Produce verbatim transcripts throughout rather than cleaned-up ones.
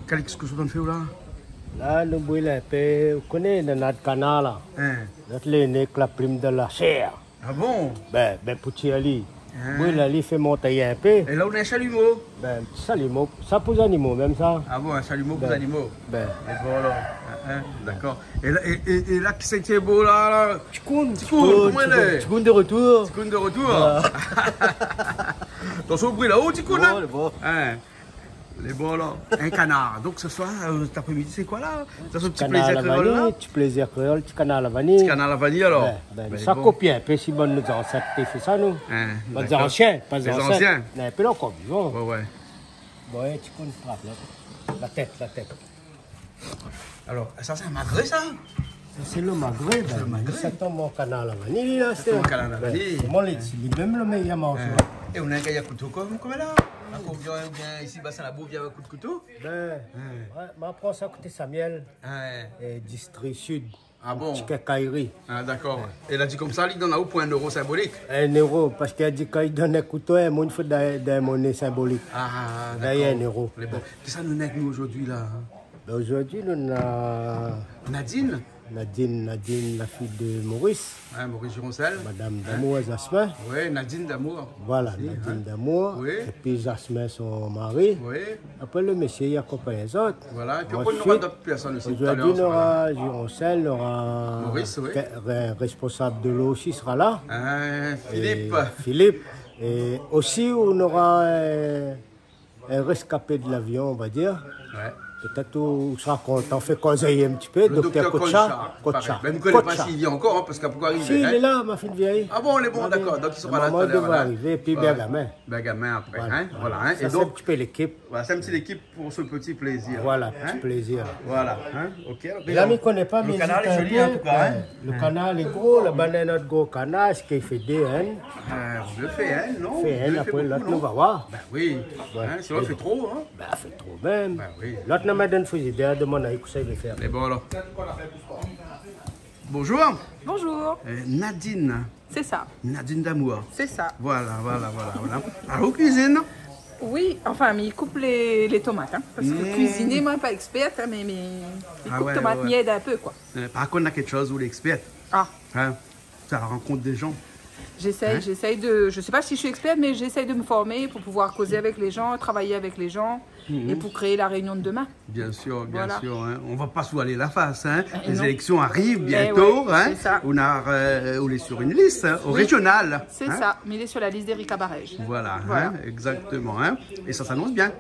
Calix, kosa ou antrinn fé la? La, nou bril in pé, ou koné, nana de kanar la. Hein. Zot lé né èk la plim dan la shèr. Ah bon? Bin, bin, pou tir ali. Hein. Bril ali, fé mont ali in pé. É la, ou néna in shalimo? Bin, shalimo, sa pou zanimo mèm, sa. Ah bon, in shalimo pou zanimo? Bin. Lé bon, alor. Hein, hein, dakor. É la, é, é, é la, kisa i tienbo la, la? Tikoun, Tikoun, koman i lé? Tikoun de retour. Tikoun de retour. Voilà. Atansion, ou bril la-o, Tikoun, hein? Bon, lé bon. Hein. Lé bon, alor. In kanar. Donk, se soir, euh, cet après-midi, sé koi la? Sa, sé ti plézir kréol la? Ti kanar la vanil, ti kanar la vanil. Ti kanar la vanil, alor. Bin, bin, sa lé bon. Kopi in pé si bann nout zansèt té fé sa, nou. Hein, dakor. Bann zansien, pa zansèt. Lé zansien. Mé in pé la ankor vivan. Ouais, ouais. Bon, é, Tikoun, trap la. La tèt, la tèt. Alor, sa, sé in magré, sa? Sa, sé lo magré, bin, lo magré. Sa i tonm an kanar la vanil, la. Sa i tonm an kanar la vanil. Bin, koman lé, sé li mèm lo méyèr morso. Hein. É ou néna in kouto kom, kom la? Akoz ou vien, ou vien isi, Bassin Labour, ou vien avèk out kouto? Bin, ouais, ma pran sa koté Samuel, euh, distri Sud. Ah bon? Ti kénkayri. Ah, dakor. Ouais. É la di konmsa, li donn aou pou in éro sinbolik. In éro, parske la di kan li donn in kouto, in moun, fo donn, donn in moné sinbolik. Ah, dakor. Dayèr in éro. Lé bon. Kisa nou néna avèk nou zordi la, hein? Bin, zordi, nou néna Nadine. Nadine, Nadine, la fiy de Maurice. Hein, Maurice Gironcel. Madam Damour, Jasmin. Oui, Nadine Damour. Voilà, Nadine Damour. Oui. Épi Jasmin, son mari. Oui. Apré, lo mésyé i akonpagn lézot. Voilà. Épi apré, nou nora dot pèrsone osi talèr, zordi, nou nora Gironcel, nou nora Maurice, oui. Ré-, responsab de l'eau osi sera la. Hein, Philippe. É Philippe. É osi, nou nora, euh, in réskapé de l'avion, on va dire. Ouais. Pétèt ou, ou sera kontan fé kozé in ti pé, lo doktèr Kocha. Kocha, parèy. Mé mi koné pa si li vien ankor, hein, parske la pankor arivé, hein. Si, li lé la, ma fine vien. Ah bon, lé bon, dakor. Donk, li sera la talèr, voilà. Momon i doi arivé, épi Benjamin. Benjamin apré, hein, voilà, hein. Sa, é donk, sé in ti pé lékip. Voilà, sé in ti lékip pou se ti plézir. Voilà, ti plézir. Voilà, hein, OK. Mé la, mi koné pa, mé lo kanar lé zoli, an tou ka, hein. Lo kanar lé gro, la bann lot gro kanar, sé ki fé dé, hein. Euh, ou fé in, non? Fé in, apré lot, nou va voir. Bin oui. Ouais. Hein, sinon, i fé tro, hein. Bin, i fé tro mèm. Bin oui. Lot, nou mèt dann frizidèr, domann ali kosa i vé fé. Mé bon, alor. Bonjour. Bonjour. Euh, Nadine. Sé sa. Nadine Damour. Sé sa. Voilà, voilà, voilà, voilà. Alor, ou kuizine? Oui, anfin, mi koup lé, lé tomat, hein, parske kuizine, moin, pa ékspèr, hein, mé, mé mi koup tomat, mi èd in pé, koi. Ah ouais, ouais. Euh, par kont, na kékshoz ou lé ékspèr. Ah. Hein, tu as la rencontre des gens. J'essaye, j'essaye de, je sais pas si je suis experte, mais j'essaye de me former pour pouvoir causer avec les gens, travailler avec les gens et pour créer la Réunion de demain. Bien sûr, bien sûr, hein. Voilà. On va pas se voiler la face, hein. Euh, non. Les élections arrivent bientôt, hein. Eh ouais, c'est ça. On a, euh, on est sur une liste, hein, au régional, hein. Oui. C'est ça, mais il est sur la liste d'Erika Barège. Voilà, hein, exactement, hein. Et ça s'annonce bien.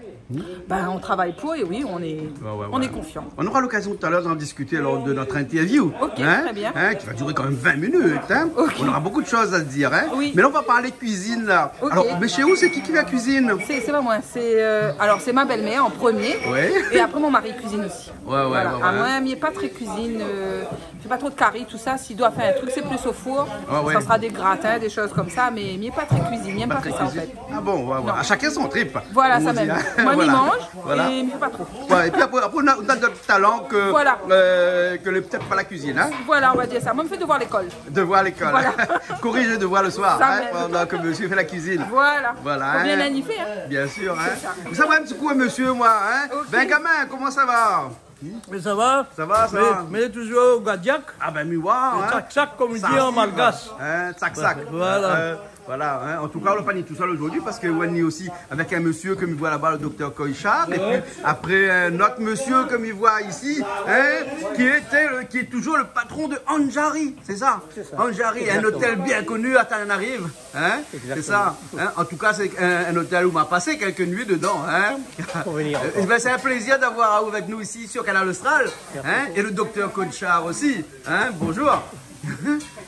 Ben, on travaille pour et oui, on est, on est confiant. Ouais, ouais, ouais. On aura l'occasion tout à l'heure d'en discuter lors de notre interview, hein, qui va durer quand même vingt minutes, hein. Ok, très bien. Ok. On aura beaucoup de choses à se dire, hein. Oui. Mais là, on va parler cuisine, là. Ok. Alors, mais chez vous, c'est qui qui fait la cuisine ? C'est, c'est pas moi, c'est, euh, alors, c'est ma belle-mère en premier. Ouais. Et après, mon mari cuisine aussi. Ouais, ouais, ouais, ouais. Voilà. Ah, moin, mi lé pa tré kuizine, euh, mi fé pa tro de kari, tousa. Si mi doi fé in truk, sé plis o four. Ah ouais. Ça sera des gratins, des choses comme ça, mé mi lé pa tré kuizine, mi èm pa tro sa, an fèt. Pas très cuisine. Ah bon, ouais, ouais. Non. À chacun son trip, comme on dit, hein. Voilà, sa mèm. Moin, mi manz, é mi fé pa tro. Voilà. Ouais, et puis après, après, on a, on a d'autres talents que, euh, que le, peut-être pas la cuisine, hein. Voilà, on va dire ça. Moin, mi fé devoir lékol. Devoir lékol. Voilà. Corrige les devoirs le soir, hein, pendant que monsieur fait la cuisine. Sa mèm. Voilà. Voilà, hein. Faut bien l'animer, hein. Bien sûr, hein. C'est ça. Sa va in ti kou, monsieur, moi, hein. Ok. Benjamin, comment ça va ? Mé sa va ? Sa va, sa va. Mé, mé toujour o gadiak. Ah ben, mi oi, hein. Tsak-tsak, comme on dit en malgache. Hein, tsak-tsak. Voilà. Euh, voilà, hein. En tout cas, nou la pa ni tousèl zordi parske nou lé osi avèk in mésyé ke mi voi laba, le docteur Koichard, et puis après, un autre monsieur ke mi voi ici, hein, qui était le, qui est toujours le patron de Anjari, c'est ça ? C'est ça. Exactement. Anjari, un hôtel bien connu à Tananarive. Hein ? Exactement. C'est ça, hein ? En tout cas, c'est un, un hôtel où on a passé quelques nuits dedans, hein ? Faut venir encore. Euh, ben, c'est un plaisir d'avoir avec nous ici sur Kanal Austral, hein ? Merci beaucoup. Et le docteur Koichard aussi, hein ? Bonjour.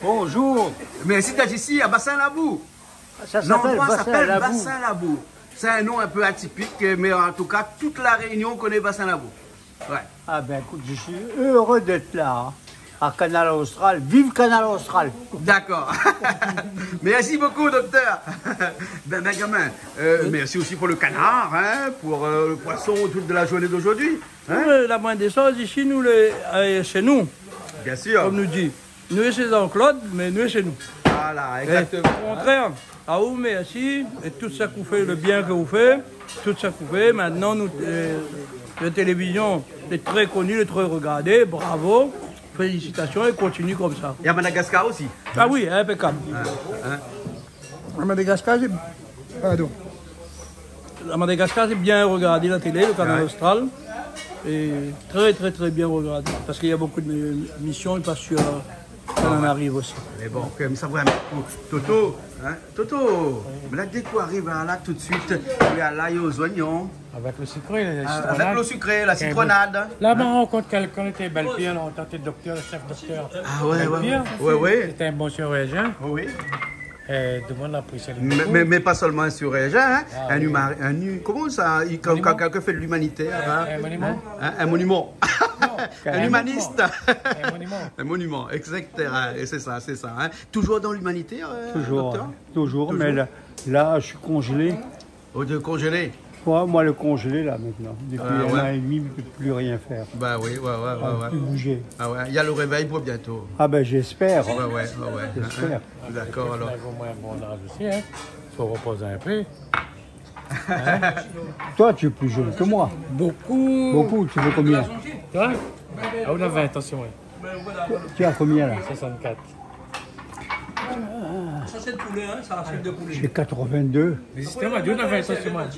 Bonjour. Merci d'être ici à Bassin Labou. L'endroit s'appelle Bassin Labou. Ça s'appelle Bassin Labou. C'est un nom un peu atypique, mais en tout cas, toute la Réunion connaît Bassin Labou. Ouais. Ah ben, écoute, je suis heureux d'être là, hein, à Kanal Austral. Vive Kanal Austral ! D'accord. Merci beaucoup, docteur. Ben, Benjamin, euh, merci aussi pour le canard, hein, pour, euh, le poisson, toute la journée d'aujourd'hui, hein. Oui, la moindre des choses, ici, nou lé, euh, chez nous. Bien sûr. Comme on dit. Nou lé chez Jean-Claude, mé nou lé chez nous. Ah, Voilà, exactement. É o kontrèr, aou mèrsi, é tout sak ou fé, le bien ke ou fé, tout sak ou fé. Mintnan, nou, euh, la télévizion lé trè koni, lé trè rogardé. Bravo, félisitasion é kontinié konmsa. É a Madagascar osi. Ah oui, inpékab. Hein, hein. A Madagascar, sé, pardon. A Madagascar, sé bien rogardé la télé, le Kanal Austral. Ouais. É trè, trè, trè bien rogardé. Parske na bonpé de émision i pas sur, euh, Kanal Austral osi. Mé bon, konm sa, vréman, Toto, hein, Toto, mé la, dé k'ou ariv la, la, tout de suite, ou la, la, o zoignon. Avèk le sikré, la sitronad. Ah, avèk le sikré, la sitronad. La, ma rankont kèlkin, té Bèlpir, lontan, té doktèr, le shèf doktèr. Ah ouais, ouais, ouais. Bèlpir, ouais, ouais. Sété in bon shirurjien. Oui, oui. Euh, domoun la pri sa. Mé, mé, mé pa sèlman in shirurjien, hein. Ah, oui. In huma-, in hu-, koman sa, i, kan, kan kèlkin i fé de l'humanitaire, hein. In monuman. Hein, in monuman. Non, in humaniste. In monuman. In monuman, et cetera. É sé sa, sé sa, hein. Toujours dans l'humanitaire, euh, doktèr ? Toujours, toujours, mé la, la, je suis congelé. Oh, t'es congelé ? Ouais, moi, le congelé, là, maintenant. Depuis un an et demi, je peux plus rien faire. Ah ouais. Bah oui, ouais, ouais, ouais. Plus bouger. Ah ouais, il y a le réveil pour bientôt. Ah ben, j'espère. Ouais, ouais, ouais, ouais. J'espère. D'accord, alors. Ou néna in bon az osi, hein. Fo repozé in pé. Toi, tu es plus jeune que moi. Beaucoup. Beaucoup, tu veux combien ? Toi ? Ah, ou na vin an sur moin. Tu as combien, là ? Soixante-quatre. Sa sé de poulé, hein, sa, sé de poulé. J'ai quatre-vingt-deux. Mé zistoman, ou na vin an sur moin.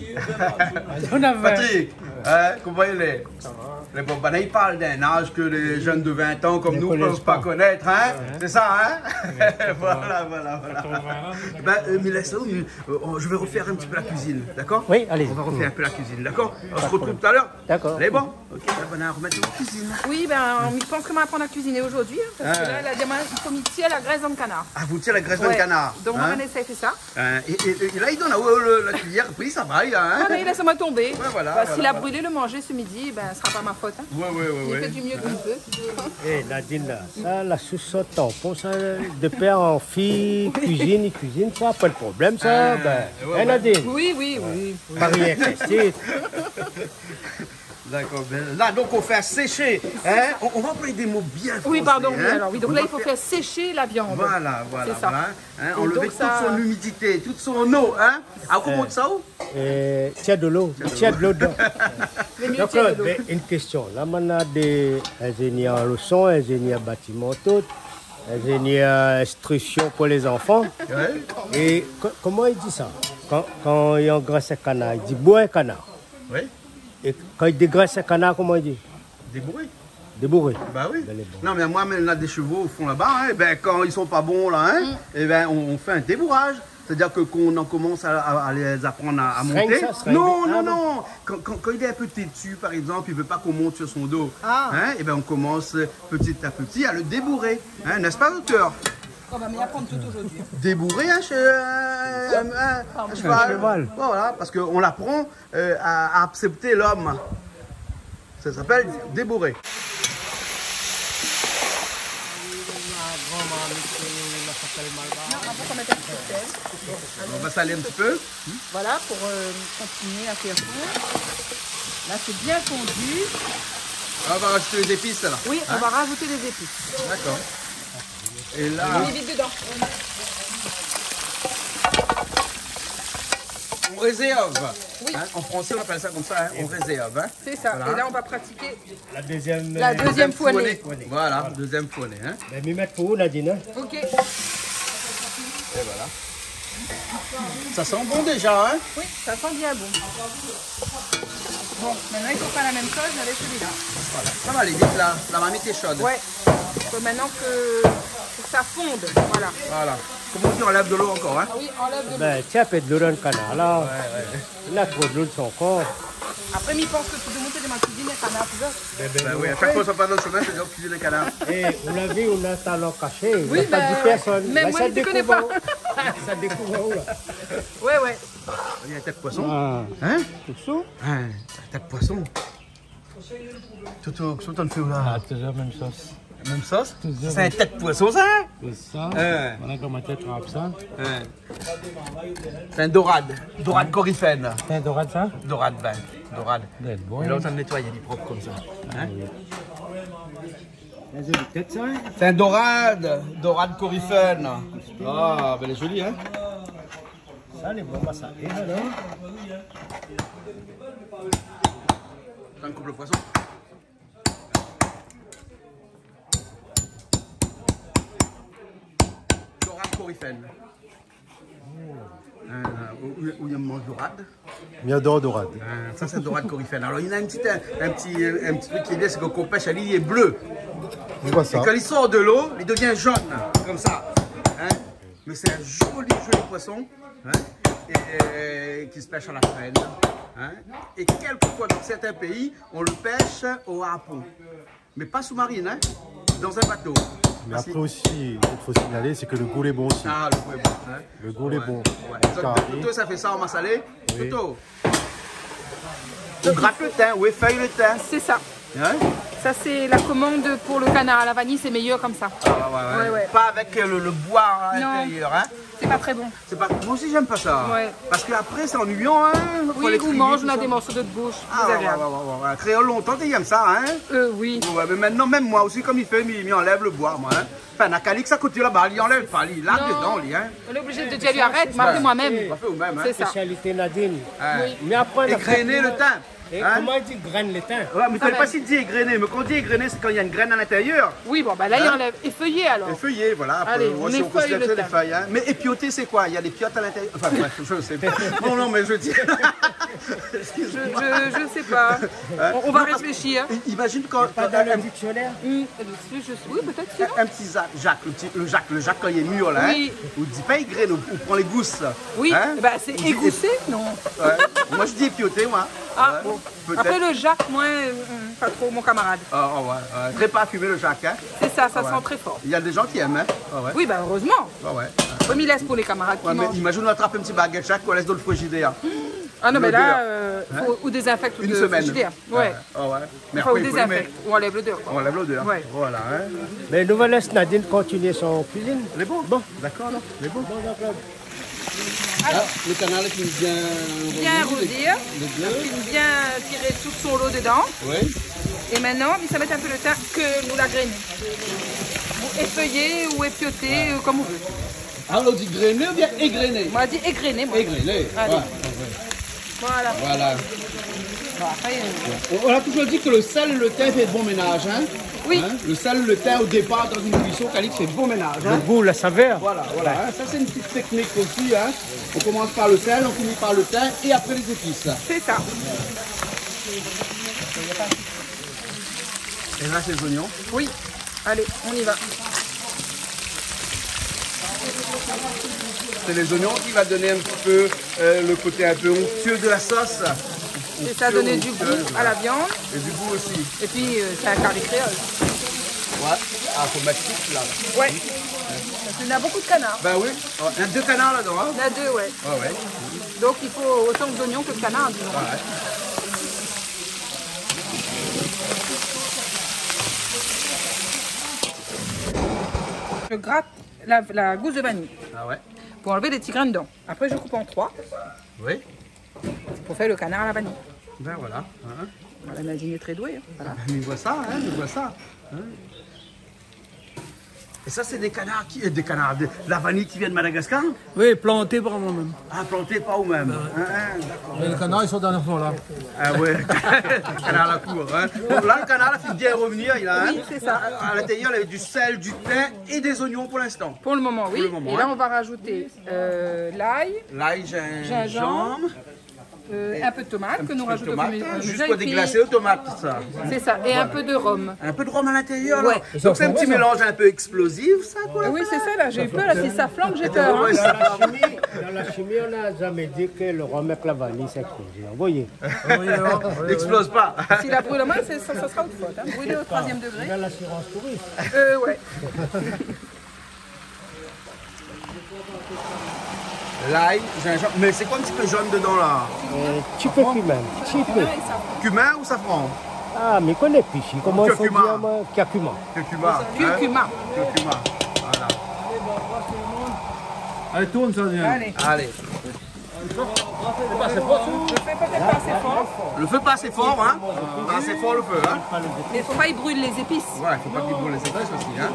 Ou na vin. Patrick, hein, koman i lé ? Sa va. Lé bon, banna i parl d'in az ke lé jenn de vin an konm nou i pé pa konèt, hein ? Ouais. Sé sa, hein ? Ouais. Voilà, voilà, voilà. Quatre-vingts ans. Ben, euh, mé lès sa, mé, euh, on, je vais refaire un petit peu la cuisine, d'accord ? Oui, allez. On va refaire un peu la cuisine, d'accord ? On se retrouve tout à l'heure. D'accord. Lé bon ? Ok, ben, nou va remèt an kuizine. Oui, ben, mi pans ke ma aprann a kuiziné zordi, hein, parske la, la di amoin, i fo mi tir la grès dan le kanar. Ah, vous tirez la graisse dans le canard, hein ? Ouais. Donk, ma éséy fé sa. Euh, é, é, é la, li donn aou le, la kuiyèr, apré sa va, hein ? Ah, mé li lès amoin tonbé. Ouais, voilà, voilà. Bah, s'il a brûlé le manger ce midi, ben, ce sera pas ma faute, hein. Ouais, ouais, ouais, ouais. Je fais du mieux que je peux. Eh, Nadine, la, sa, la sous son tanpon, sa, de père en fille, cuisine, i kuizine, sa, pa de problèm, sa, ben, hein, Nadine ? Oui, oui, oui. Pas rien que ça. D'accord, ben là, donc, on fait sécher, hein, on, on va employer des mots bien français, hein. Oui, pardon, oui, alors, oui, donc là, il faut faire sécher la viande. Voilà, voilà, voilà, hein, enlever toute son humidité, toute son eau, hein. Ah, koman i di sa, ou ? Euh, tir de l'eau, tir de l'eau dedan. Donk, mé in késtion. La, moin néna dé ingénieur leçon, ingénieur bâtiment, tout, ingénieur instruction pour les enfants. Ouais. É ko-, koman i di sa ? Kan, kan i angrès in kanar, i di bour in kanar. Oui. É kan i dégrès in kanar, koman i di ? Débouré. Débouré. Bah oui. Ben, lé bon. Non, mais moi, mais on a des chevaux au fond là-bas, hein. Eh ben, quand ils sont pas bons, là, hein, eh ben, on, on fait un débourrage. C'est-à-dire que qu'on en commence à, à, à les apprendre à, à monter. Sring sa, sring. Non, non, non. Ah, bon. Quand, quand, quand il est un peu têtu, par exemple, il veut pas qu'on monte sur son dos. Ah. Hein, eh ben, on commence petit à petit à le débourrer. Hein, n'est-ce pas, docteur ? On va m'y apprendre tout aujourd'hui. Débourrer un che-, un, un, un cheval. Un cheval. Voilà, parce qu'on l'apprend euh, à, à accepter l'homme. Ça s'appelle débourrer. Non, après, faut mettre un petit peu de sel. On va saler un petit peu. Voilà, pour, euh, continuer à faire fondre. Là, c'est bien fondu. Là, on va rajouter les épices, là. Oui, on va rajouter les épices. D'accord. Et là, on évite dedans. On réserve. Oui. Hein, en français, on appelle ça comme ça, hein, on réserve, hein. C'est ça. Voilà. Et là, on va pratiquer la deuxième, la deuxième fournée. Voilà, deuxième fournée, hein. Ben, mi mèt pou ou, Nadine, hein. Ok. Et voilà. Ça sent bon déjà, hein ? Oui, ça sent bien bon. Bon, maintenant, il faut faire la même chose avec celui-là. Voilà, ça va aller vite, là. La marmite est chaude. Ouais. Faut maintenant que, que ça fonde. Voilà. Voilà. Comme on dit, on lève de l'eau encore, hein ? Ah oui, on lève de l'eau. Ben, tiens, un peu de l'eau dans le canard, là. Ouais, ouais. Il y a trop de l'eau dans son corps. Après, mi pans ke tout le monde fait de ma cuisine, un canard, tu vois. Ben, ben, ben oui, à chaque fois, ça passe dans le chemin, c'est genre cuisine un canard. Eh, ou la vi, ou néna talent caché. Oui, ben, ouais. Ou la pa di pèrsone. Même moi, je connais pas. Sa dékouv aou, la. Ouais, ouais. Il y a un tas de poisson. Ah. Hein ? Tout ça ? Hein, un tas de poisson. Toto, kosa ou antrinn fé la ? Ah, toujours même sauce. Même sauce ? Toujours. C'est un tas de poisson, ça, hein ? C'est ça. Hein. On a commencé à trap ça. Hein. C'est un dorade. Dorade coryphène. C'est un dorade, ça ? Dorade, ben, dorade. Ben, bon. Et là, on a nettoyé, il est propre comme ça. Hein ? Ah, oui. Sé in dorad, dorad korifèn. Ah, bin, lé zoli, in ? Sa lé bon, sa. É alor ? Sa, nou koup lo poison. Dorad korifèn. Euh, ou, ou, ou i manz dorad ? Mi ador dorad. Ah, sa, sé dorad korifèn. Alor, néna in ti, in, in ti, in ti trik ki lé bien, sé ke kan ou pèsh ali, li lé blé. Mi voi sa. É kan li sort de lo, li devien zone, konmsa. In ? Mé sé in zoli, zoli poison, in ? É, euh, ki se pèsh a la krèn, in ? É kèlkeswa dan sèrtin péi, on le pèsh o harpon. Mé pa sou-marin, in, dan in bato. Mé apré osi, sak i fo signalé, sé ke lo gou lé bon osi. Ah, lo gou lé bon, in. Lo gou lé bon. Ouais. Kari. Toto, sa fé sa an masalé. Oui. Toto. Ou grat lo tin, ou éfèy lo tin. Sé sa. In ? Sa, sé la komand pou lo kanar a la vaniy, sé méyèr konmsa. Ah, ouais, ouais, ouais. Pa avèk, euh, lo, lo boi a l'intérieur, in. Non. Sé pa tré bon. Sé pa, moin osi, mi èm pa sa. Ouais. Parske apré, sé annuiyan, in. Oui, ou manz, ou na dé morso dan out boush. Dézagréab. Ah, ouais, ouais, ouais, ouais. Kréol, lontan, té i èm sa, in. Euh, oui. Ouais, mé mintnan, mèm moin osi, konm i fé, mi, mi anlèv lo boi, moin, in. Anfin, na Calix a koté laba, li anlèv pa, li lak dedan, li, in. Non. On est obligé de dire lui arrête, mé apré moin mèm. Ou fé ou mèm, in. Sé sa. Spécialité Nadine. Ouais. Oui. Mé apré, on a... Égréné lo tin. É koman i di, grène lo tin ? Ouais, mé mi koné pa si i di égréné, mé kan i di égréné, sé kan néna in grèn a l'intérieur. Oui, bon, bin la, i anlèv. Éfèyé, alor. Éfèyé, voilà. Alé, apré, on éfèy lo tin. Mé épioté, sé koi ? Néna dé piot a l'intérieur. Anfin, bref, mi koné pa. Non, non, mé mi vé dir, excuse-moi. Je, je, je sais pas. In ? On, on va réfléchir. Non, parske i-, imazine kan, pa dan lo diksionèr. Hmm, euh, si, je, oui, pétèt, si, non ? In, in ti zak, zak, lo ti, lo zak, lo zak kan li lé mir, la, in ? Oui. Ou di pa égréné, ou, ou pran lé gous. Oui, in ? Bin, sé égousé, non ? Ouais. Moin, mi di épioté, moin. Ah, bon. Pétèt. Apré, lo zak, moin, euh, pa tro mon kamarad. Ah, ah, ouais, ouais. Tré parfimé, lo zak, in ? Sé sa, sa i san tré for. Ah, ouais. Néna dé zan ki èm, in ? Ah, ouais. Oui, bin, erèzman. Ah, ouais. Moin, mi lès pou lé kamarad ki manz. Ouais, mé imazine, ou atrap in ti bagèt zak, ou lès dan lo frizidèr. Ah non, mé la, euh, fo ou dézinfèkt out frizidèr. L'odèr. Une semaine. Ouais. Ah, ouais. Mé apré, i fo, mé... Anfin, ou dézinfèkt, ou anlèv lodèr, koi. On enlève l'odeur. Ouais. Voilà, in. Mé nou va lès Nadine kontinié son kuizine. Lé bon. Bon. Dakor, alor. Lé bon. Bon, dakor. Alor. Ah, lo kanar la fine bien rouzir. Bien rouzir. Lé bien. Fine bien tir tout son lo dedan. Oui. É mintnan, mi sa mèt in pé lo tin ke nou la gréné. Ou éfèyé, ou épioté, euh, konm ou vé. Alor, ou di gréné oubien égréné ? Moin, mi di égréné, moin. Égréné, ouais, ouais. Alé. Voilà. Voilà. Bon, apré, euh, on, on a toujours dit que le sel et le thym fait bon ménage, hein ? Oui. Hein ? Le sel, le thym, au départ, dans une cuisson, Calix, fait bon ménage, hein ? Le goût, la saveur. Voilà, voilà, hein. Ouais. Ça, c'est une petite technique aussi, hein. On commence par le sel, on finit par le thym et après les épices. C'est ça. Et là, c'est les oignons. Oui. Allez, on y va. C'est les oignons qui va donner un petit peu, euh, le côté un peu onctueux de la sauce. Et ça donne du goût à la viande. Et du goût aussi. Et puis, euh, c'est un cari créole. Ouais. Ah, faut mettre tout là. Ouais. Parce qu'il y a beaucoup de canards. Ben oui. Ouais. Il y a deux canards là-dedans, hein ? Il y en a deux, ouais. Ouais, ouais. Donc, il faut autant d'oignons que de canards, disons. Ouais, ouais. Je gratte la, la gousse de vanille. Ah ouais. Pour enlever les petits grains dedans. Après, je coupe en trois. Oui. Pour faire le canard à la vanille. Ben voilà. Hein. Voilà, Nadine est très douée, hein. Voilà. Ben, mi voi sa, hein, mi voi sa. Hein. Et ça, c'est des canards qui, euh, des canards, de, de la vanille qui vient de Madagascar ? Oui, planté par moi-même. Ah, planté par vous-même. Ben ouais. Hein, hein, d'accord. Mais les canards, ils sont dans la forêt, là. Ah ouais, canard à la cour, hein. Bon, là, le canard, là, il vient revenir, il a, hein. Oui, c'est ça. À, à l'intérieur, il y avait du sel, du thym et des oignons pour l'instant. Pour le moment, oui. Pour le moment, hein. Et là, on va rajouter, euh, l'ail, l'ail, gin-, gingembre, gingembre, euh, un peu de tomate que nous rajoutons au fur et à mesure. Et un peu de tomate, hein, juste pour déglacer les tomates, ça. C'est ça, et un peu de rhum. Voilà. Un peu de rhum à l'intérieur, là. Ouais. Donc, c'est un petit mélange un peu explosif, ça, pour la salade. Oui, c'est ça, là, j'ai eu peur, là, si ça flambe, j'ai peur, hein. Ouais, ça flambe. Dans la chimie, dans la chimie, on n'a jamais dit que le rhum avec la vanille, c'est explosif. Vous voyez ? Oui, non, oui, oui. N'explose pas. Si la brûle, moi, c'est, ça, ça sera votre faute, hein. Brûlé au troisième degré. On a l'assurance touriste. Euh, ouais. L'ail, gingembre. Mais c'est quoi un petit peu jaune dedans, là ? Euh, petit peu cumin, petit peu. Cumin ou safran ? Ah, mi koné pi, comment il faut dire, moi, curcuma. Curcuma, hein ? Curcuma. Curcuma. Voilà. Allez, tourne ça, viens. Allez. Allez. Lo fé lé pa asé for, in. Pa asé for lo fé, in. Mé fo pa i bril lé zépis. Ouais, fo pa i bril lé zépis osi, in.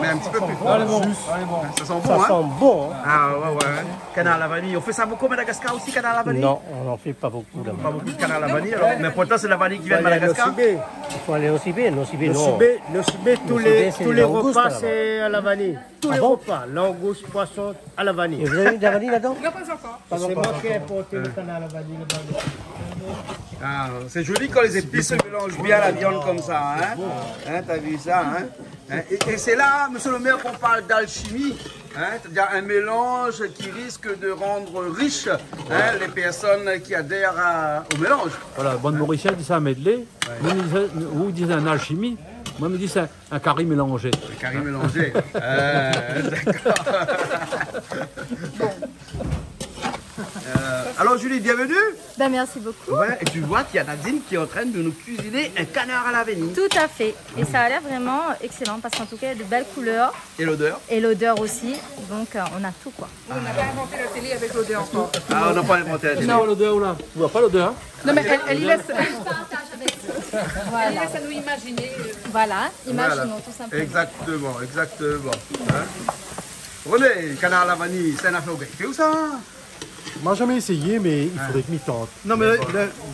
Mé in ti pé pli for. Sa i san bon, in. Ah ouais, ouais. Kanar la vaniy. Ou fé sa bonpé o Madagaskar osi, kanar la vaniy ? Non, on n'en fait pas beaucoup là-bas. Pa bonpé de kanar la vaniy, alor. Mé pourtan sé la vaniy ki vien de Madagaskar. Fo alé Nosy Be. Nosy Be, non. Nosy Be, Nosy Be, tous les repas, c'est à la vanille. Tous les repas, langouste, poisson, à la vanille. Ah bon ? Et vous avez mis de la vanille là-dedans ? Non, pas encore. C'est moi qui ai importé le canard à la vanille, le vanille. Ah, c'est joli quand les épices se mélangent bien à la viande comme ça, hein ? Hein, t'as vu ça, hein ? Hein, et, et c'est là, monsieur le maire, qu'on parle d'alchimie, hein, c'est-à-dire un mélange qui risque de rendre riche, hein, les personnes qui adhèrent à, au mélange. Voilà, bann Morisien i di sa in medley. Ouais. Moin, mi di sa, ou i di in alchimi. Moin, mi di sa in kari mélanzé. Un kari mélanzé. Euh, d'accord. Euh, alors, Julie, bienvenue. Ben, merci beaucoup. Ouais, et tu vois qu'il y a Nadine qui est en train de nous cuisiner un canard à la vanille. Tout à fait. Et ça a l'air vraiment excellent parce qu'en tout cas, il y a de belles couleurs. Et l'odeur. Et l'odeur aussi. Donc, euh, on a tout, quoi. Nous, on n'a pas inventé la télé avec l'odeur encore. Ah, on n'a pas inventé la télé. Non. L'odeur, là. Tu vois pas l'odeur, hein ? Non, mais elle, elle y laisse. Voilà. Elle y laisse à nous imaginer, euh. Voilà, imaginons, tout simplement. Exactement, exactement. Hein ? René, kanar la vaniy, sé in afèr ou gingn fé ou sa ? Moin la zamé éséyé, mé i fodré ke mi tant. Non, mé la, la,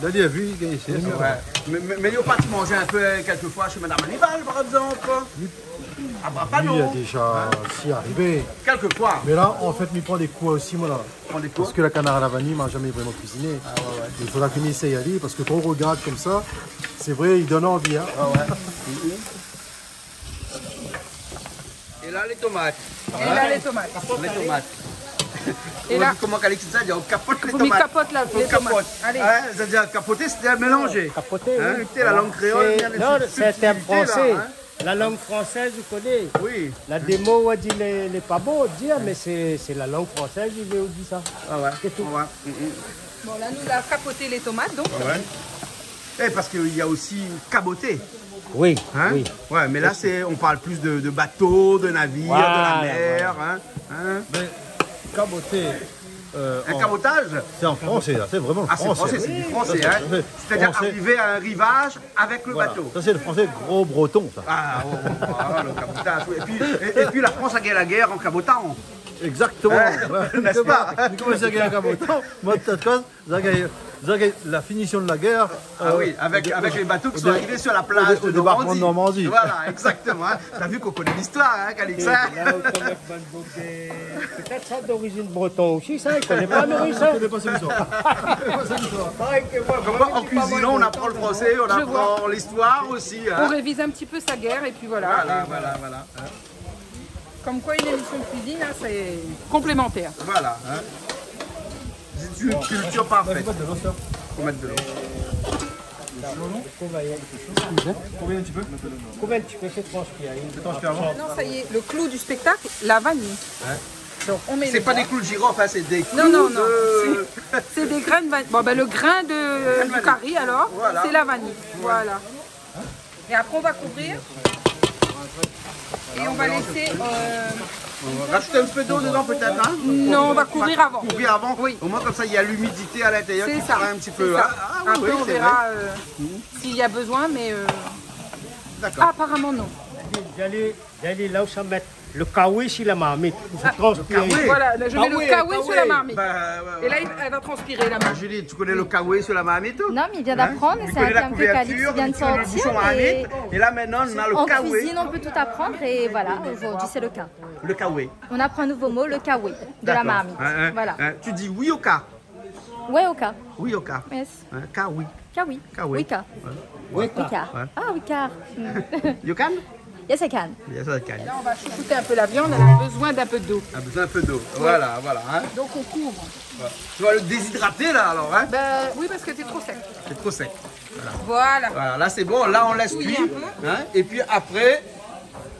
la, li la vi, li gingn éséyé, sa. Ouais. Mé, mé, mé ou la parti manzé in pé kèlkefoi shé madam Hannibal, par égzanp ? Ah, bah, pa non. Oui, la déza osi arivé. Kèlkefoi. Mé la, an fèt, mi pran dé kour osi, moin, la. Pran dé kour ? Parske la kanar la vaniy, moin la zamé vréman kuiziné. Ah, ouais, ouais. I fodra ke mi éséy ali, parske kan ou rogard konmsa, sé vré, i donn anvi, in. Ah, ouais. É la, lé tomat. É la, lé tomat. Lé tomat. É la, koman Calix i di, ou kapot lé tomat. Fo mi kapot la, lé tomat. Ou kapot. Alé. In, sétadir kapoté, sétadir mélanzé. Non, kapoté, oui. Voilà. Té la lang kréol, sé, non, sé in tèrm fransé. La lang fransèz, ou koné. Oui. La dé mo, ou di lé, lé pa bon, ou di, mé sé, sé la lang fransèz i vé ou di sa. Ah ouais. Sé tou. Ouais. Mm, mm. Bon, la, nou la kapoté lé tomat, donk. Ouais. Eh, parske néna osi kaboté. Oui, oui. Ouais, mé la, sé, on parle plus de, de bateau, de navire, de la mer, hein, hein. Voilà. Mé kaboté, euh, in kabotaz ? Sé an fransé, la. Sé vréman fransé. Ah, sé fransé, sé du fransé, hein. Tout à fait. Sétadir arivé a in rivaz avèk lo bato. Voilà. Sa, sé lo fransé gro breton, sa. Ah, oh, oh, oh, lo kabotaz, oui. É pi, é, é pi la Frans la gingn la gèr an kabotan. Exactement. Hein, n'est-ce pas ? Koman sa, gèr an kabotan ? Moin, de tout fason, zot i gingn, zot i gingn la finision de la gèr, euh, avèk, avèk lé bato ki sont arivé sur la plaz de Normandie. Au dé-, au débarquement de Normandie. Voilà, exactement, hein. T'as vu qu'on connaît l'histoire, hein, Calix, hein ? É la, ou koné bann Bogdé. Pétèt sa d'orizine breton osi, sa, i koné pa, Maurice, hein ? Je connais pas cette histoire. Parèy ke moin, moin, mi di pa moin, moin, moin. Comme quoi, en cuisinant, on apprend le français, on apprend l'histoire aussi, hein. Je vois. On révise un petit peu sa guerre, et puis voilà. Voilà, voilà, voilà. Comme quoi, une émission de cuisine, hein, c'est complémentaire. Voilà, hein. C'est une culture parfaite. Faut mettre de l'eau, ça. Faut mettre de l'eau. Kouv in ti pé. Kouv in ti pé, fé transpiré. Fé transpiré avan. Non, ça y est, le clou du spectacle, la vanille. Ouais. Donc, on met le... C'est pas des clous de girofle, hein, c'est des clous de... Non, non, non, c'est, c'est des graines vanille. Bon, ben, le grain de, du cari, alors, c'est la vanille. Graines vanille. Voilà. Ouais. Et après, on va couvrir. Et on va laisser, euh, on va rajouter un peu d'eau dedans, peut-être, hein ? Non, on va couvrir avant. Couvrir avant. Oui. Au moins, comme ça, il y a l'humidité à l'intérieur qui prend un petit peu, hein ? C'est ça. Ah, oui, c'est vrai. Après, on verra, euh, s'il y a besoin, mais, euh, apparemment, non. D'accord. Dali, dali la ou sa mèt lo kawé si la marmit. Fo transpiré. Ah, lo kawé. Voilà, là, je mets le kawé sur la marmite. Kawé, kawé. Bah, ouais, ouais. Et là, il, elle va transpirer, la marmite. Ah, Julie, tu connais le kawé sur la marmite, toi ? Non, mais il vient d'apprendre, c'est un terme que Calix vient de sortir, mais en cuisine, on peut tout apprendre, et voilà, aujourd'hui, c'est le cas. Hein ? Hein, hein. Le kawé. On apprend un nouveau mot, le kawé, de la marmite. D'accord. Hein, hein, hein. Voilà. Tu dis oui au ka. Ouais, au ka. Oui au ka. Yes. Hein, ka oui. Ka oui. Ka oui. Oui, ka. Ouais. Oui, ka. Ah, oui, ka. You can ? Yes, I can. Yes, I can. Là, on va chouchouter un peu la viande, elle a besoin d'un peu d'eau. Elle a besoin un peu d'eau. Oui. Voilà, voilà, hein. Donc, on couvre. Voilà. Tu vas le déshydrater, là, alors, hein ? Ben, oui, parce que c'est trop sec. C'est trop sec. Voilà. Voilà. Voilà, là, c'est bon. Là, on laisse cuire, hein. Bouillir un peu. Et puis après,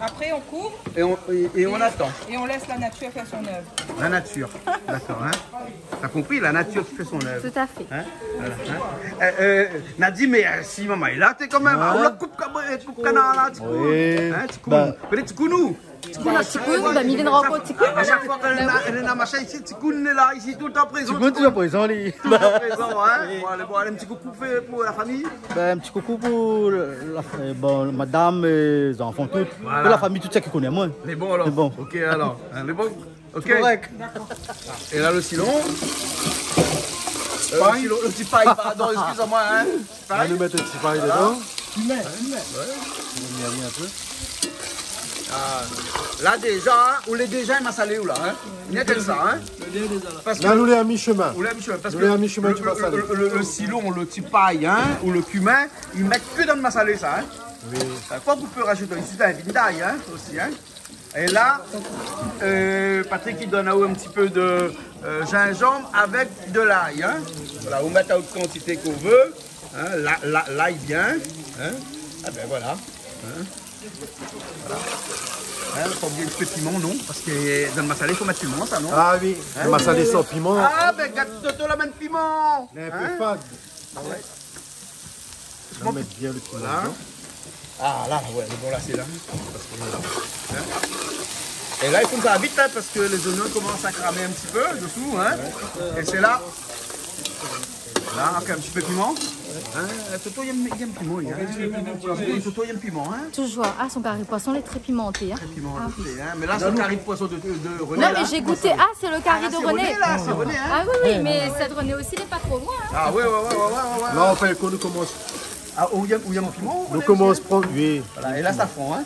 après, on couvre. Et on, et, et on attend. Et on laisse la nature faire son œuvre. La nature. D'accord, hein. T'as compris, la nature qui fait son œuvre. Tout à fait. Hein ? Voilà, hein. Euh, euh, Nadine, mé, euh, si momon lé la, té kan mèm, ah, ou la koup kab-, euh, koup kanar la, ti kou. Oui. Hein, ti kou. Bah. Pétèt ti kou nou. Tikoun, Tikoun, ba, mi vien rankont Tikoun. A shak foi k'èl néna, èl néna machin isi, Tikoun lé la, isi, toultan prézan, Tikoun, Tikoun. Toultan prézan, li. Toultan prézan, in. Bon, alé, bon, alé, in ti koukou fé pou la fami. Bin, in ti koukou pou la, la, euh, bon, madam, euh, zanfan, tout. Voilà. Pou la fami, tout sak i koné amoin. Lé bon, alor. Lé bon. Ok, alor. In, lé bon. Ok. Korèk. É la, lo silon. Euh, lo silon, lo ti pay, pardon, excusez-moi, hein. Pay. Nou mèt lo ti pay dedan. Voilà. Piman, piman. Ouais. Nou mèt in pé. Ah. La déza, ou lé déza masalé ou la, hein. Ni kèl sa, hein. Parske la, nou lé a mi-shemin. Ou lé a mi-shemin, parske nou lé a mi-shemin di masalé. Lo, lo, lo, lo silon, lo ti pay, hein, ou lo kimin, i mèt ke dan lo masalé sa, hein. Oui. Euh, fo ou pé rajout in ti pé d'ay, hein, osi, hein. É la, euh, Patrick i donn aou in ti pé de, euh, zinzanm avèk de l'ay, hein. Voilà, ou mèt out kantité k'ou vé, hein, la, la, l'ay bien, hein. Ah bin voilà, hein. Voilà. Hein, fo bien in ti pé piman, non ? Parske dan lo masalé, fo mèt piman, sa, non ? Ah oui, hein ? Lo masalé san piman. Ah bin, gard Toto la, mèt piman. Lé in pé fad. Ah ouais. Nou mèt bien lo piman dedan. Voilà. Ah la, ouais, lé bon la, sé la. Parske la, hein. É la, i fo fé vit, hein, parske lé zoignon i komans a kramé in ti pé dosou, hein. É sé la. La, ankor in ti pé piman. Hein, Toto, i èm, i èm piman, hein. Oui, Toto, i èm piman, hein. Toujours. Ah, son kari poison lé trè pimanté, hein. Trè pimanté, hein. Ah oui. Mé la, sé lo kari poison de, de, de René, la. Non, mais j'ai goûté. Ah, c'est le cari de René. Ah, la, sé René, la, sé René, hein. Ah oui, oui, mais sèt René osi, lé pa tro loin, hein. Ah ouais, ouais, ouais. La, an fèt, kan nou komans. Ah, ou i èm, ou i èm piman, nou komans pran, oui. Voilà, é la, safran, hein.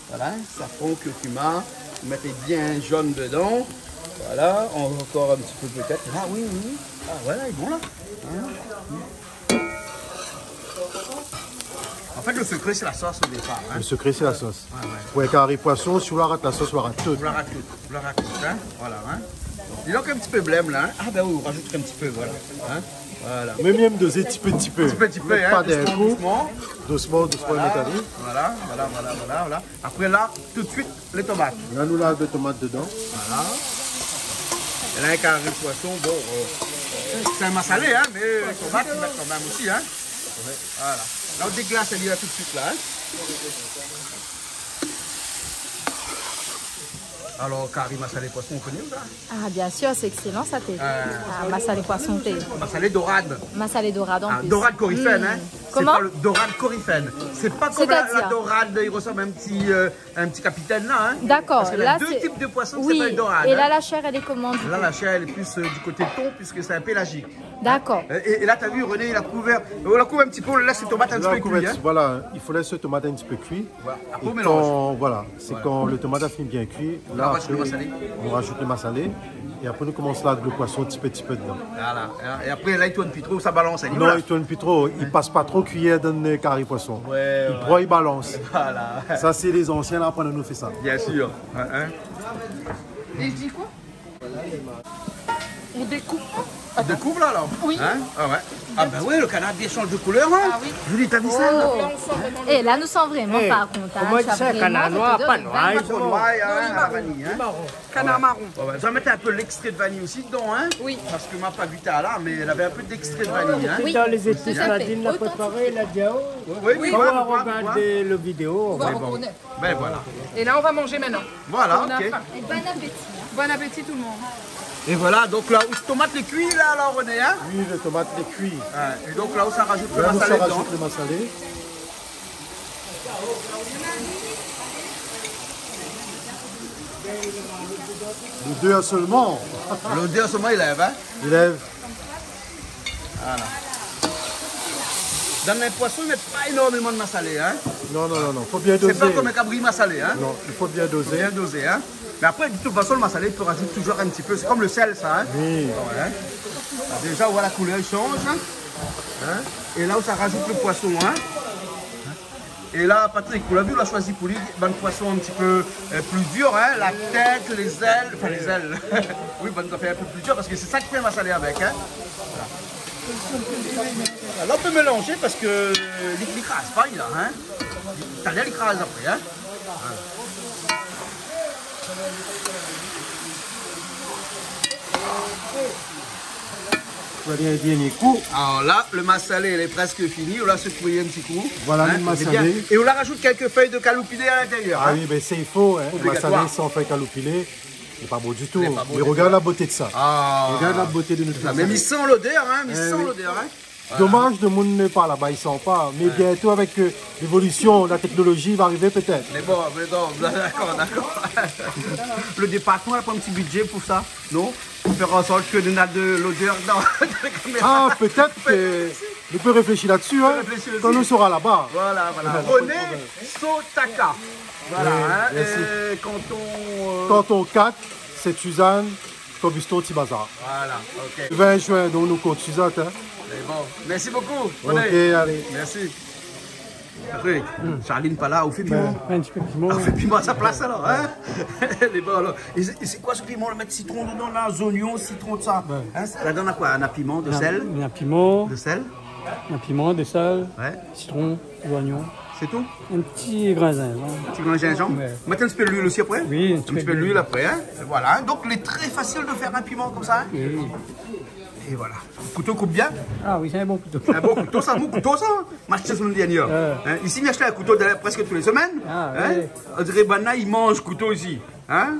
Voilà, safran, kurkuma, mèt bien zone dedan. Voilà, ankor in ti pé pétèt. Ah oui, oui, oui. Ah, voilà, lé bon la. Hein ? An fèt, lo sekré, sé la sos o dépar, hein. Lo sekré, sé la sos. Ouais, ouais. Pou in kari poison, si ou la rat la sos, ou la rat tout. Ou la rat tout, ou la rat tout, hein. Voilà, hein. Donk, in ti pé blèm la, hein. Ah bin oui, ou rajout in ti pé, voilà. Hein. Voilà. Mé mi èm dozé ti pé, ti pé. Ti pé, ti pé, hein. Pa d'in kou. Dousman, dousman. Dousman, dousman, voilà, mèt ali. Voilà, voilà, voilà, voilà, voilà. Apré la, tout suit, lé tomat. La, nou lav lé tomat dedan. Voilà. É la, in kari poison, bon, euh, sé in masalé, hein, mé tomat, i mèt kanmèm osi, hein. Voilà. La, ou déglas ali la tout suit la, hein. Alor, kari masalé poison, ou koné ou la ? Ah, bien sûr, c'est excellent, ça, té. Euh. Ah, masalé poison, té. Masalé dorad. Masalé dorad, en plus. Ah, dorad korifèn, hein. Koman ? Sé pa lo dorad korifèn. Sé pa kom la, la dorad, i resanm in ti, euh, in ti kapitèn la, hein. D'accord. Parske la, dé tip de poison, sé pa lo dorad, hein. Oui. Et là, la chair, elle est comment, du coup ? La, la shèr, èl lé plis, euh, di koté ton, puiske sé in pélagique. D'accord. Euh, é, é la, ou la vu, René, li la kouvèr. Ou la kouv in ti pé, ou lès lo tomat in ti pé kui, hein. Voilà, i fo lès lo tomat in ti pé kui. Voilà. Apré, ou mélanz. É kan, voilà, sé kan lo tomat la fini bien kui, la, apré, nou rajout lo masalé. Nou rajout lo masalé. É apré, nou komans lav lo poison ti pé, ti pé dedan. Voilà. É, é apré, la, i tourn pi tro, sa balans, li, voilà. Non, i tourn pi tro. I pas pa tro kuiyèr dan lo kari poison. Ouais, ouais. I pran, i balans. Voilà. Sa, sé lé zansien la aprann anou fé sa. Bien sûr. Hein, hein. Et je dis quoi ? On découpe. Ou dékouv la, alor ? Oui. Hein ? Ah ouais. Ah bin oui, lo kanar la bien shanj de koulèr, hein. Ah oui. Julie, ou la vu sa, la ? Oh. Là, on sent vraiment le... Eh, la, nou san vréman, par kont, hein, koman i di sa, kanar noir, pa noir, hein, pa tro noir, hein, la vaniy, hein. Kanar maron. Ouais, ouais. Mi sa mèt in pé lèkstré de vaniy osi dedan, hein. Oui. Parske ma pa gouté la, mé lavé in pé d'lèkstré de vaniy, hein. Oui. Dan lé zépis, tout à fait. Nadine la préparé, la di, oh. Oui, oui, oui, kan ou la rogard lo vidéo, ou va rekonèt. Bin voilà. Et là, on va manger maintenant. Voilà, ok. On a faim. Et bon appétit, hein. Bon appétit tout le monde. É voilà, donk la, lo tomat lé kui la, la, René, hein ? Oui, lo tomat lé kui. Ouais, é donk la, ou sa rajout lo masalé dedan. La, nou sa rajout lo masalé. Lodèr solman. Lodèr solman, i lèv, hein ? I lèv. Voilà. Dan in poison, i mèt pa énormeman de masalé, hein. Non, non, non, non. Fo bien dozé. Sé pa kom in kabri masalé, hein. Non, i fo bien dozé. Fo bien dozé, hein. Mé apré, de tout fason, lo masalé, i pé rajout touzour in ti pé. Sé kom lo sèl, sa, hein. Oui. Ouais. Déza, ou voi la koulèr i shanj, hein. Hein ? É la, ou sa rajout lo poison, hein. É la, Patrick, ou la vu, ou la shoizi pou li bann poison in ti pé, euh, pli dir, hein, la tèt, lé zèl, anfin, lé zèl. Oui, bann zafèr in pé pli dir, parske sé sa ki fé masalé avèk, hein. Voilà. La, ou pé mélanzé parske li, li kraz pa, li la, hein. Talèr, li kraz apré, hein. Voilà. Voilà, dernier coup. Alors là, le massalé, il est presque fini. On l'a secoué un petit coup. Voilà, hein, le massalé. C'est bien. Et on la rajoute quelques feuilles de caloupilé à l'intérieur, hein. Ah oui, ben, c'est, il faut, hein. Obligatoire. Le massalé sans feuilles caloupilé, c'est pas beau du tout. C'est pas beau du tout. Mais regarde la beauté de ça. Ah. Regarde la beauté de notre massalé. Ah, mais il sent l'odeur, hein, il sent l'odeur, hein. Eh oui. Voilà. Dommage, le monde n'est pas là-bas, ils sont pas. Mais bientôt, avec, euh, l'évolution, la technologie va arriver peut-être. Mais bon, mais non, d'accord, d'accord. Le département n'a pas un petit budget pour ça, non ? Pour faire en sorte que nous n'a de l'odeur dans, dans les caméras. Ah, peut-être que on peut réfléchir là-dessus, hein, quand nous serons là-bas. On peut réfléchir aussi. Voilà, voilà. René Sotaka. Voilà, hein, merci. Oui, euh, canton, euh, canton quatre, Sainte-Suzanne, Cambuston, Petit Bazar. Voilà, ok. Vingt juin, donc, nou kont su zot, hein. Mais bon, merci beaucoup, René. Ok, allez. Merci. Patrick, Charline pa la, ou fé piman ? Ben, un petit peu de piment. Ah, ou fé piman à sa place alors, hein ? Lé bon alors. Et c'est, et c'est quoi ce piment ? On va mettre citron dedans, là, oignons, citron, tout ça. Ben. Hein, c'est, là-dedans, on a quoi ? On a piment, de sel ? On a piment. De sel ? On a piment, de sel, citron, oignons. Ouais. C'est tout ? Un petit grain de gingembre. Un petit grain de gingembre ? Ouais. Mettre un petit peu d'huile aussi après ? Oui, un petit peu d'huile après, hein ? Et voilà, hein. Donc, il est très facile de faire un piment comme ça, hein ? Oui. Et voilà. Couteau coupe bien ? Ah oui, c'est un bon couteau. Un bon couteau, ça, un bon couteau, ça. Moi, je sais, c'est mon dernier. Euh. Hein ? Ici, mi ashèt un couteau de-, presque tous les semaines. Ah, hein ? Oui. On dirait, ben, là, ils mangent couteau ici. Hein ?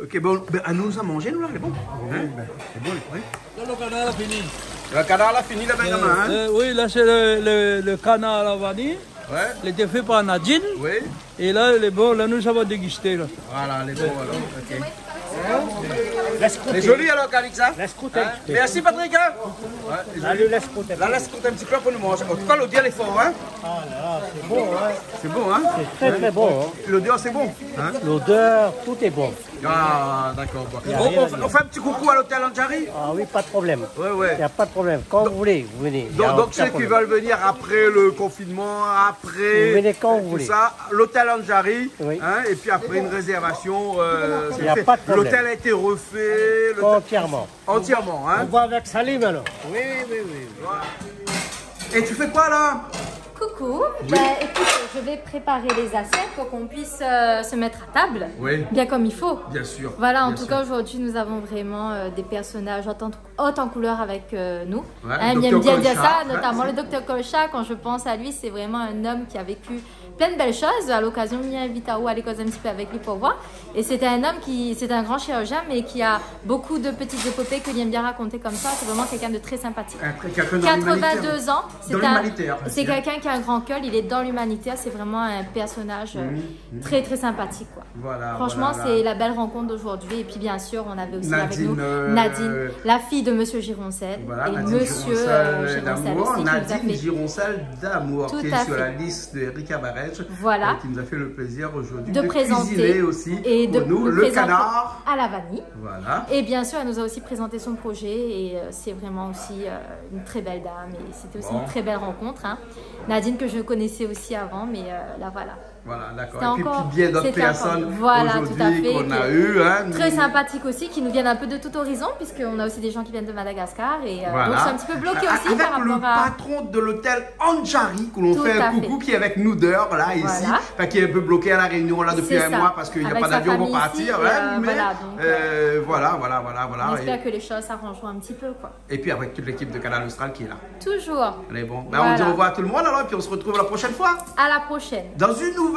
Ok, bon, ben, anou sa manzé, nou, la, lé bon. Hein ? Oui, ben. Lé bon, lé bon. Là, le canard, la fini. Le canard, la fini, la, euh, hein ? Euh, oui, là, c'est le, le, le canard à la vanille. Ouais. Il était fait par Nadine. Oui. Et là, lé bon, là, nou sa va déguster, là. Voilà, lé bon, alors, ok. Lès krouté. Lé zoli, alors, Calix, hein ? Lès krouté. Hein ? Merci, Patrick, hein ? Ouais, lé zoli. Alé, lès krouté. La, lès krouté un petit peu pour nous manger. En tout cas, l'odeur, lé fort, hein ? Ah là, c'est bon, hein ? C'est bon, hein ? C'est très, très bon, hein ? L'odeur, c'est bon, hein ? L'odeur, tout est bon. Ah, d'accord, bon. Y a rien à dire. On, on, on fait un petit coucou à l'hôtel Andjari ? Ah oui, pas de problème. Ouais, ouais. Y a pas de problème. Quand vous voulez, vous venez. Y a aucun problème. Donc, donc, ceux qui veulent venir après le confinement, après, vous venez quand vous voulez. Tout ça, l'hôtel Andjari, hein, et puis après une réservation, euh, c'est fait. Oui, oui. Y a pas de problème. L'hôtel a été refait, l'hôtel... Entièrement. Entièrement, hein ? On voit avec Salim, alors. Oui, oui, oui, oui. Voilà. Et tu fais quoi, là ? Coucou. Oui. Ben, écoute, je vais préparer les assiettes pour qu'on puisse, euh, se mettre à table. Oui. Bien comme il faut. Bien sûr. Voilà, en tout cas, aujourd'hui, nous avons vraiment, euh, des personnages hautes en, hautes en couleur avec, euh, nous. Ouais, hein, j'aime bien dire ça, docteur Kolchak, hein, notamment le docteur Kolchak. Quand je pense à lui, c'est vraiment un homme qui a vécu plein de belles choses. À l'occasion, mi invit aou alé koz un petit peu avec lui pour voir. Et c'est un homme qui, c'est un grand chirurgien, mais qui a beaucoup de petites épopées que li aime bien raconter comme ça. C'est vraiment quelqu'un de très sympathique. Après, quelqu'un dans l'humanitaire. Quatre-vingt-deux ans, c'est un, dans l'humanitaire aussi, hein. C'est quelqu'un qui a un grand cœur, il est dans l'humanitaire, c'est vraiment un personnage, euh, très, très sympathique, quoi. Voilà, voilà. Franchement, c'est la belle rencontre d'aujourd'hui. Et puis, bien sûr, on avait aussi avec nous Nadine, euh, Nadine, la fille de monsieur Gironcel, voilà, et Nadine Gironcel aussi, qui nous a fait... Nadine Gironcel d'amour, qui est sur la liste de Erika Barèche, euh, qui nous a fait le plaisir aujourd'hui de cuisiner aussi pour nous le canard à la vanille. Voilà. Et bien sûr, elle nous a aussi présenté son projet et, euh, c'est vraiment aussi, euh, une très belle dame et c'était aussi une très belle rencontre, hein. Nadine que je connaissais aussi avant, mais, euh, là voilà. Voilà, d'accord. Et puis, puis bien d'autres personnes aujourd'hui qu'on a eu, hein, très sympathiques aussi, qui nous viennent un peu de tout horizon, puisqu'on a aussi des gens qui viennent de Madagascar, et, euh, donc, c'est un petit peu bloqué aussi par rapport à... Avec le patron de l'hôtel Andjari, que l'on fait un coucou, qui est avec nous dehors, là, ici, enfin, qui est un peu bloqué à La Réunion, là, depuis un mois, parce qu'il n'y a pas d'avion pour partir, hein, mais, euh, voilà, voilà, voilà, voilà. Tout à fait. C'est ça, avec sa famille, euh, voilà, donc, euh, on espère que les choses s'arrangeront un petit peu, quoi. Et puis avec toute l'équipe de Kanal Austral qui est là. Toujours. Allez, bon. Ben, on dit au revoir à tout le monde alors, et puis on se retrouve la prochaine fois. À la prochaine. Dans une nouvelle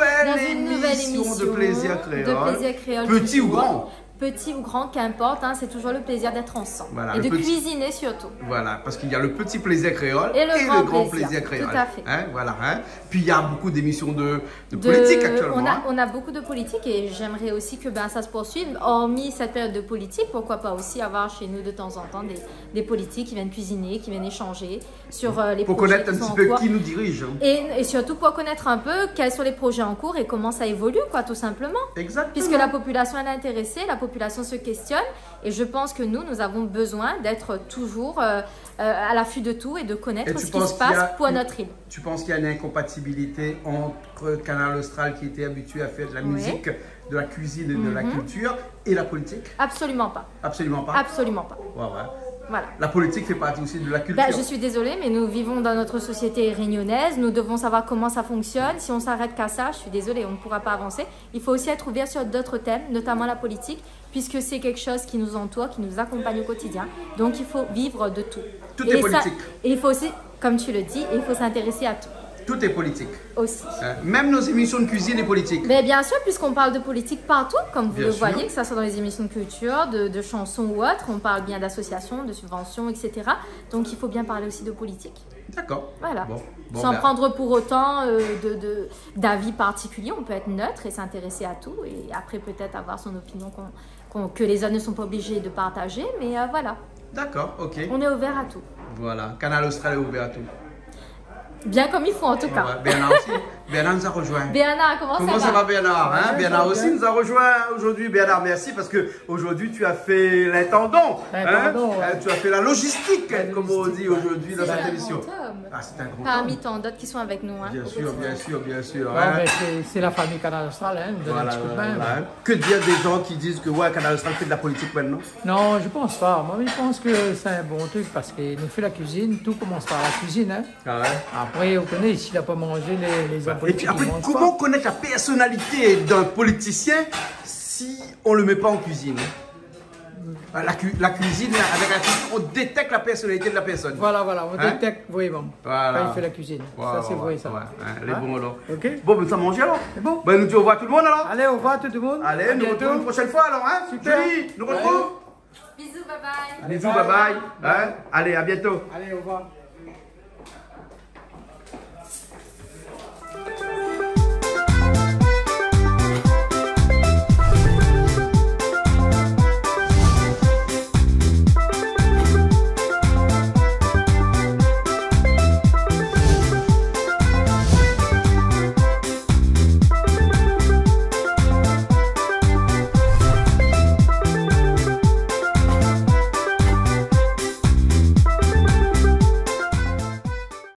émission de Plaisir Créole. Dans une nouvelle émission de Plaisir Créole, toujours. Petit ou grand. Petit ou grand, qu'importe, hein, c'est toujours le plaisir d'être ensemble. Voilà, et de cuisiner surtout. Voilà, parce qu'il y a le petit plaisir créole et le grand plaisir créole. Et le grand plaisir, tout à fait. Hein, voilà, hein. Puis il y a beaucoup d'émissions de de politique actuellement, hein. On a, on a beaucoup de politique et j'aimerais aussi que, ben, ça se poursuive. Hormis cette période de politique, pourquoi pas aussi avoir chez nous de temps en temps des, des politiques qui viennent cuisiner, qui viennent échanger sur, euh, les projets qui sont en cours. Pour connaître un petit peu qui nous dirige, hein. Et, et surtout pour connaître un peu quels sont les projets en cours et comment ça évolue, quoi, tout simplement. Exactement. Puisque la population, elle est intéressée, la population se questionne et je pense que nous, nous avons besoin d'être toujours, euh, euh, à l'affût de tout et de connaître ce qui se passe pour notre île. Et tu penses qu'il y a, tu penses qu'il y a une incompatibilité entre Kanal Austral, qui était habitué à faire de la musique, de la cuisine et de la culture, et la politique ? Absolument pas. Absolument pas ? Absolument pas. Ouais, ouais. Voilà. La politique fait partie aussi de la culture. Ben, je suis désolée, mais nous vivons dans notre société réunionnaise. Nous devons savoir comment ça fonctionne. Si on s'arrête qu'à ça, je suis désolée, on ne pourra pas avancer. Il faut aussi être ouvert sur d'autres thèmes, notamment la politique, puisque c'est quelque chose qui nous entoure, qui nous accompagne au quotidien. Donc, il faut vivre de tout. Tout est politique. Et il faut aussi, comme tu le dis, il faut s'intéresser à tout. Tout est politique. Aussi. Euh, même nos émissions de cuisine est politique. Mais bien sûr, puisqu'on parle de politique partout, comme vous le voyez, que ça soit dans les émissions de culture, de, de chansons ou autres, on parle bien d'associations, de subventions, et cetera. Donc, il faut bien parler aussi de politique. D'accord. Voilà. Bon, bon, sans prendre pour autant, euh, de, de, d'avis particuliers, on peut être neutre et s'intéresser à tout, et après peut-être avoir son opinion qu'on, qu'on, que les autres ne sont pas obligés de partager, mais, euh, voilà. D'accord, ok. On est ouvert à tout. Voilà, Kanal Austral est ouvert à tout. Bien comme il faut, en tout cas. Ouais, Bernard aussi. Bernard nous a rejoint. Bernard, comment ça va ? Comment ça va, Bernard, hein ? Bernard aussi nous a rejoint aujourd'hui. Bernard, merci parce que aujourd'hui tu as fait l'intendant, hein ? L'intendant, ouais. Euh, tu as fait la logistique, comme on dit aujourd'hui dans cette émission. C'est un grand homme. Ah, c'est un grand homme. Parmi tant d'autres qui sont avec nous, hein, au quotidien. Bien sûr, bien sûr, bien sûr, hein. Non, mais c'est, c'est la famille Kanal Austral, hein, nous donne un petit coup de main. Voilà, voilà, hein. Que dire des gens qui disent que, ouais, Kanal Austral fait de la politique maintenant ? Non, je pense pas. Moi, je pense que c'est un bon truc parce que nous fait la cuisine, tout commence par la cuisine, hein. Ah ouais ? Après, vous connaissez, ici, il a pas mangé les, les hommes politiques, ils mangent pas. Et puis après, comment connaître la personnalité d'un politicien si on le met pas en cuisine ? Euh, la cu-, la cuisine, avec la cuisine, on détecte la personnalité de la personne. Voilà, voilà, on détecte vraiment quand il fait la cuisine. Hein ? Voilà, ouais, ouais, ouais, ouais, lé bon, alor. Ok. Bon, ben, sa manzé, alor. C'est bon. Ben, nou di au revoir tout le monde, alor. Allez, au revoir tout le monde. À bientôt. Allez, nou retrouv une prochaine fois, alor, hein. Super. Julie, nou retrouv. Ouais. Bisous, bye bye. Allez, bye bye. Hein ? Allez, à bientôt. Allez, au revoir.